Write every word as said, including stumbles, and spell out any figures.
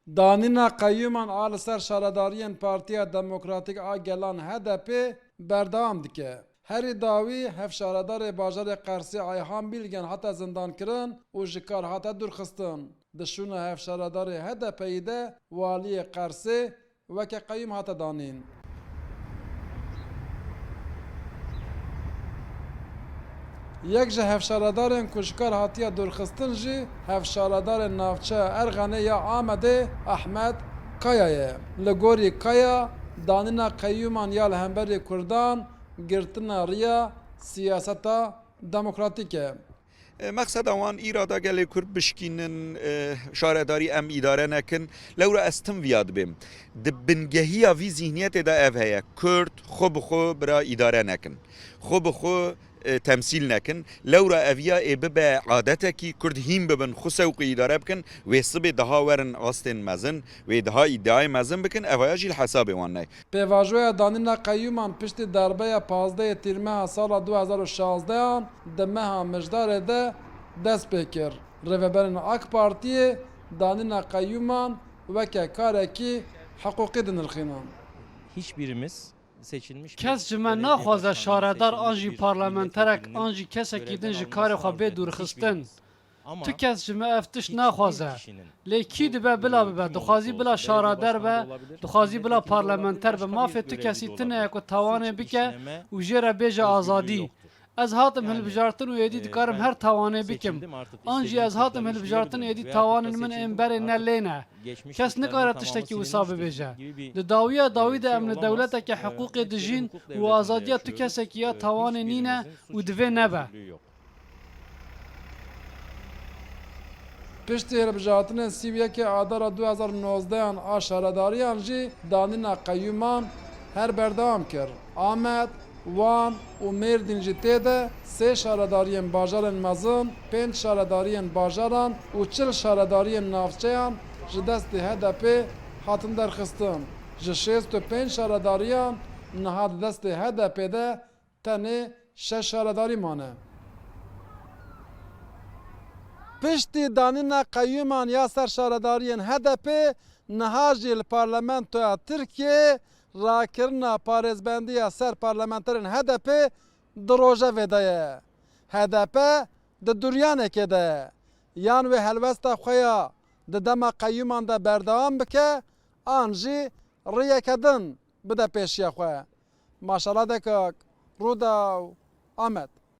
Danîna qeyûman a li ser şaredariyên Partiya Demokratîk a Gelan H D P berdewam dike. Herî dawî hevşaredarê bajarê Qersê Ayhan Bîlgen hate zindankirin û ji kar hate dûrxistin. Di şûna hevşaredarê H D P'yî de waliyê Qersê weke qeyûm hate danîn. Yek ji hevşaredarên ku ji kar hatiye dûrxistin jî hevşaredarê navçeya Erxenê ya Amedê Ahmet Kaya ye. Li gorî Kaya, danîna qeyûman ya li hemberî Kurdan girtina riya siyaseta demokratîk e. E, mexseda wan îrada gelê Kurd bişkînin, e, şaredarî em îdare nekin. Lewra ez tim viya dibêm. Di bingehiya vî zîhniyetê de ev heye. Kurd xwe bi xwe bira îdare nekin. Xwe bi xwe, e, temsîl nekin. Lewra eviya ê bibe adetekî, Kurd hîn bibin, xwe sewqî îdare bikin. Wê sibê daha werin astên mezin, wê daha îdiayê mezin bikin, evaya jî li hesabê wan nayê. Pêvajoya danîna qeyûman piştî darbeya pazdehê Tîrmeha sala du hezar û şazdehan di meha Mijdarê de dest pê kir. Rêveberên AK Partiyê danîna qeyûman weke karekî hiqûqî dinirxînin. Hiçbirimiz seçilmiş bir Kes ji me belediye naxwaze başkanı, şaredar seçilmiş an jî bir parlamenterek milletvekili an jî kesekî görevden din ji alınmasını karê xwe bê arzuleyen dûrxistin. Hiçbirimiz. Ama Tu kes ji me ev tişt hiç, naxwaze. hiç kişinin Lê kî bu, dibe bila e, bibe, kim dixwazî olursa bila olsun, belediye şaredir be, başkanı da olabilir, dixwazî bila milletvekili de parlamenter be, olabilir, başka mafê bir tu görevden kesî tune ye alınmasını ku tawanê bike istiyorsa özgürlüğü û jê re bêje istememek azadî. özgürlüğü yoktur. Ez hatim Yani, hilbijartin û êdî e, dikarim ben her tawanê bikim. seçildim artık, An jî istediğim ez hatim sözleri hilbijartin söyleyebilirim êdî veya tawanên min êberê ne artık lê ne. Kes nikare tiştekî wisa bibêje. Geçmişte zaten tamamı silinmiştir gibi bir, e, şey olmaz. Di dawiya dawî de em li dewleteke hiqûqê dijîn û azadiya tu kesekî ya tawanê nîne û divê nebe. Piştî hilbijartinên sî û yekê Adara du hezar û nozdeh an a şaredariyan jî danîna qeyûman her berdewam kir. Amed, Wan û Mêrdîn jî tê de sê şaredariyên bajarên mezin, pênc şaredariyên bajaran û çil şaredariyên navçeyan ji destê H D P hatin derxistin. Ji şêst û pênc şaredariyan niha di destê H D P de tenê şeş şaredarî mane. Piştî danîna qeyûman ya ser şaredariyên H D P, niha jî li Parlamentoya Tirkiyeyê rakirina parêzbendiya ser parlamenterên H D P di rojevê de ye. H D P di duryanekê de ye. Yan wê helwesta xwe ya di dema qeyûman de berdewam bike, an jî riyeke din bide pêşiya xwe. Maşala Dekak, Rûdaw, Amed.